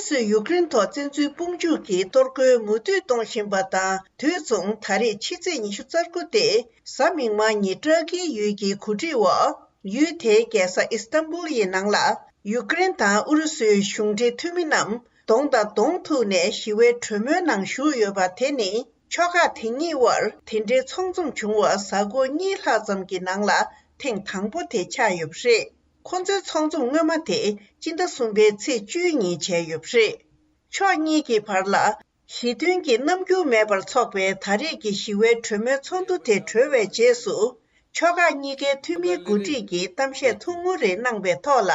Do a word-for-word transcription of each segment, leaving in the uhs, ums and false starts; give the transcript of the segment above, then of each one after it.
སུས་ཡུཀ་རེན་ཐོག་བཙན་འཛུལ་དཔུང་འཇུག་གིས་གཏོར་རྒོལ་མུ་མཐུད་གཏོང་བཞིན་པ་དང་། དུས་མཚུངས་ད་རེས་ཕྱི་ཚེས་ཉི་ཤུ་རྩ་དགུ་སྟེ་གཟའ་མིག་དམར་ཉིན་ཏྲ་ཀིའི་ཡུལ་གྱི་གོ་སྒྲིག་འོག་ཡུལ་དེའི་རྒྱལ་ས་ཨི་སྟན་པུལ་ཡི་ནང་ལ་ཡུཀ་རེན་དང་ཨུ་རུ་སུའི་གཞུང་འབྲེལ་འཐུས་མི་རྣམས་གདོང་དང་གདོང་ཐུག་ནས་ཞི་བའི་གྲོས་མོལ་ནང་ཞུགས་ཡོད་པ་དེ་ནི། ཕྱོགས་ཁག་དེ་གཉིས་དབར་དེ་འདྲའི་ཚོགས་འཛོམས་བྱུང་བ་གཟའ་འཁོར་གཉིས་ལྷག་ཙམ་གྱི་ནང་ལ་ཐེངས་དང་པོ་དེ་ཆགས་ཡོད་པ་རེད། ཁོ་ཚོའི་ཚོགས་འཛོམས་སྔོན་མ་དེ་སྤྱི་ཟླ་གསུམ་པའི་ཚེས་བཅུའི་ཉིན་བྱས་ཡོད་པ་རེད། ཕྱོགས་གཉིས་ཀྱི་བར་ལ་ཞི་མཐུན་གྱི་རྣམ་འགྱུར་མེད་པར་འཚོགས་པའི་ད་རེས་ཀྱི་ཞི་བའི་གྲོས་མོལ་ཚོགས་འདུ་དེ་གྲོལ་བའི་རྗེས་སུ། ཕྱོགས་ཁག་གཉིས་ཀའི་འཐུས་མིའི་འགོ་ཁྲིད་ཀྱིས་གཏམ་བཤད་ཐུང་ངུ་རེ་གནང་བའི་ཐོག་ལ།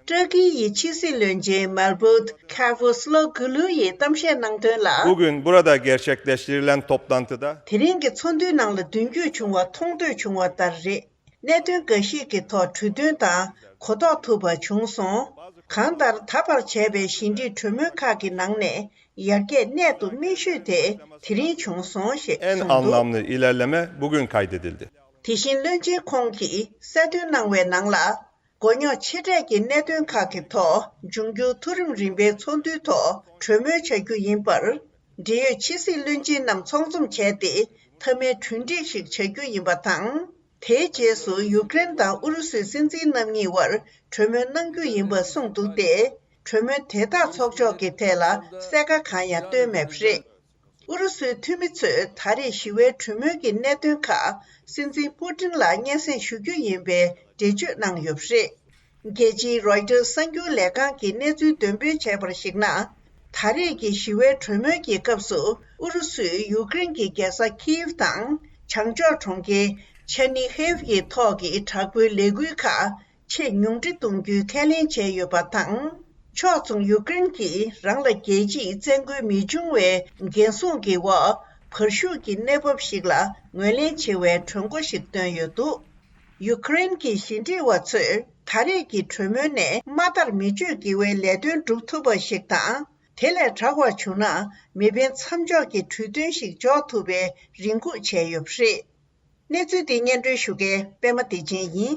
ཏྲ་ཀི་ཡི་ཕྱི་སྲིད་བློན་ཆེན་Mevlut Cavusoglu ཡིས་གཏམ་བཤད་གནང་དོན་ལ། Bugün burada gerçekleştirilen toplantıda དེ་རིང་གི་ཚོགས་འདུའི་ནང་ལ་མདུན་སྐྱོད་བྱུང་བ་མཐོང་ཐོས་བྱུང་བ་ལྟར་རེད། གནད་དོན་འགའ་ཞིག་གི་ཐོག་གྲོས་མཐུན་དང་གོ་རྟོགས་ཐུབ་པ་བྱུང་སོང་། གང་ལྟར་ད་བར་བྱས་པའི་ཞི་འགྲིག་གྲོས་མོལ་ཁག་གི་ནང་ནས་ཡར་རྒྱས་གནད་དུ་སྨིན་ཤོས་དེ་དེ་རིང་བྱུང་སོང་ཞེས་en གསུངས་འདུག anlamlı ilerleme bugün kaydedildi. དེ་བཞིན་བློན་ཆེན་ཁོང་གིས་གསལ་སྟོན་གནང་བའི་ནང་ལ། མགོ་རྙོག་ཆེ་གྲས་ཀྱི་གནད་དོན་ཁག་གི་ཐོག་འབྱུང་འགྱུར་མཐོ་རིམ་རིམ་པའི་ཚོགས་འདུའི་ཐོག་གྲོས་མོལ་བྱ་རྒྱུ་ཡིན་པར། འབྲེལ་ཡོད་ཕྱི་སྲིད་བློན་ཆེན་རྣམས་ཚོགས་འཛོམས་བྱས་ཏེ་མཐའ་མའི་གྲོས་འགྲིག་ཞིག་བྱ་རྒྱུ་ཡིན་པ་དང་། དེའི་རྗེས་སུ་ཡུཀ་རེན་དང་ཨུ་རུ་སུའི་སྲིད་འཛིན་རྣམ་གཉིས་དབར་གྲོས་མོལ་གནང་རྒྱུ་ཡིན་པ་གསུངས་འདུག་སྟེ། གྲོས་མོལ་དེ་དག་ཚོགས་ཕྱོགས་ཀྱི་ཐད་ལ་གསལ་ཁ་གང་ཡང་བཏོན་མེད་པ་རེད། ཨུ་རུ་སུའི་འཐུས་མི་ཚོས་ད་རེས་ཞི་བའི་གྲོས་མོལ་གྱི་གནད་དོན་ཁག་སྲིད་འཛིན་པུ་ཏིན་ལ་སྙན་སེང་ཞུ་རྒྱུ་ཡིན་པའི་འགྲེལ་བརྗོད་གནང་ཡོད་པ་རེད། རྒྱལ་སྤྱིའི་Reuters གསར་འགྱུར་ལས་ཁང་གིས་གནས་ཚུལ་འདོན་སྤེལ་བྱས་པར་གཞིགས་ན། ད་རེས་ཀྱི་ཞི་བའི་གྲོས་མོལ་གྱི་སྐབས་སུ་ཨུ་རུ་སུས་ཡུཀ་རེན་གྱི་རྒྱལ་ས་ཁིབ་དང་བྱང་ཕྱོགས་གྲོང་ཁྱེར་ཆར་ནི་ཧེབ་ཀྱི་ཐོག་གི་དྲག་པོའི་ལས་འགུལ་ཁག་ཆེས་ཉུང་འཕྲི་གཏོང་རྒྱུའི་ཁས་ལེན་བྱས་ཡོད་པ་དང་། ཕྱོགས་མཚུངས་ཡུཀ་རེན་གྱིས་རང་ལ་རྒྱལ་སྤྱིའི་བཙན་རྒོལ་མི་འབྱུང་བའི་འགན་སྲུང་གི་འོག་བར་ཞུགས་ཀྱི་གནས་བབ་ཞིག་ལ་ངོས་ལེན་བྱེད་པའི་གྲོས་འགོ་ཞིག་བཏོན་ཡོད་འདུག་ཡུཀ་རེན་གྱི་ཞི་འགྲིག་པ་ཚོས་ད་རེས་ཀྱི་གྲོས་མོལ་ནས་མ་མཐར་མི་ཆོས་དགེ་བའི་ལས་དོན་སྒྲུབ་ཐུབ་པ་ཞིག་དང་། དེ་ལས་དྲག་པ་བྱུང་ན་མེ་འཕེན་མཚམས་འཇོག་གི་གྲོས་མཐུན་ཞིག་འཇོག་ཐུབ་པའི་རེ་སྒུག་བྱས་ཡོད་པ་རེད། གནས་ཚུལ་འདི་སྙན་སྒྲོན་ཞུ་མཁན་པད་མ་བདེ་ཆེན་ཡིན།